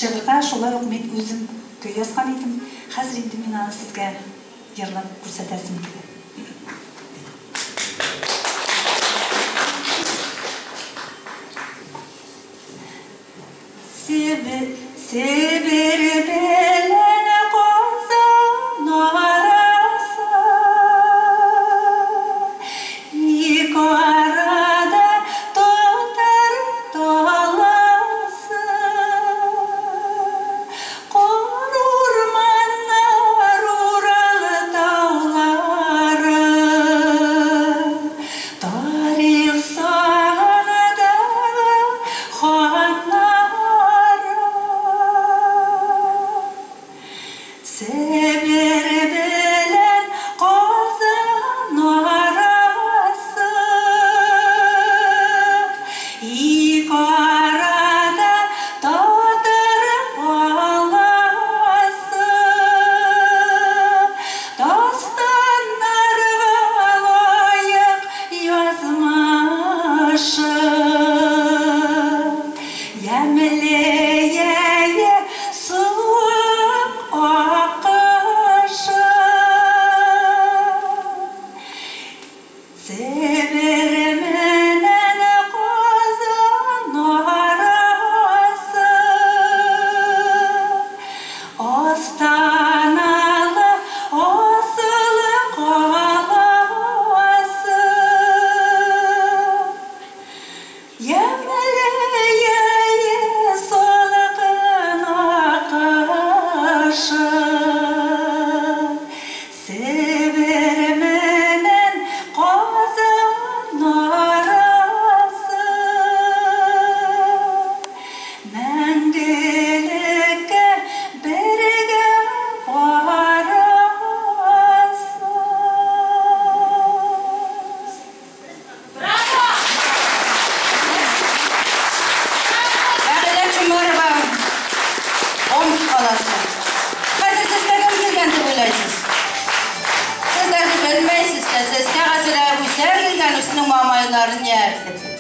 Шигырьгә шулай ук мин үзем көй язган идем. Хәзер инде мин аны сезгә йырлап күрсәтәсем килә. Себер белән Казан арасы, Ике арада татар даласы. Кар урманнар, Урал таулары, Тарих сагындагы ханнары. Себер белән Казан арасы, Ике арада татар баласы. Дастаннарга лаек язмышы. Ямьле йәе суык акышы. Себер менән Казан арасы, Астаналы асыл каласы. Ямьле йәе салкын акышы. Себер менән Казан арасы, Мәңгелеккә бергә барасы. Вәгыйлә Чумарова, Омск каласы. Хәзер сезгә кем килгән дип уйлайсыз? Сез әле белмәйсез дә, сезгә хәзер Әбүзәр килгән үзенең мамайларын ияртеп.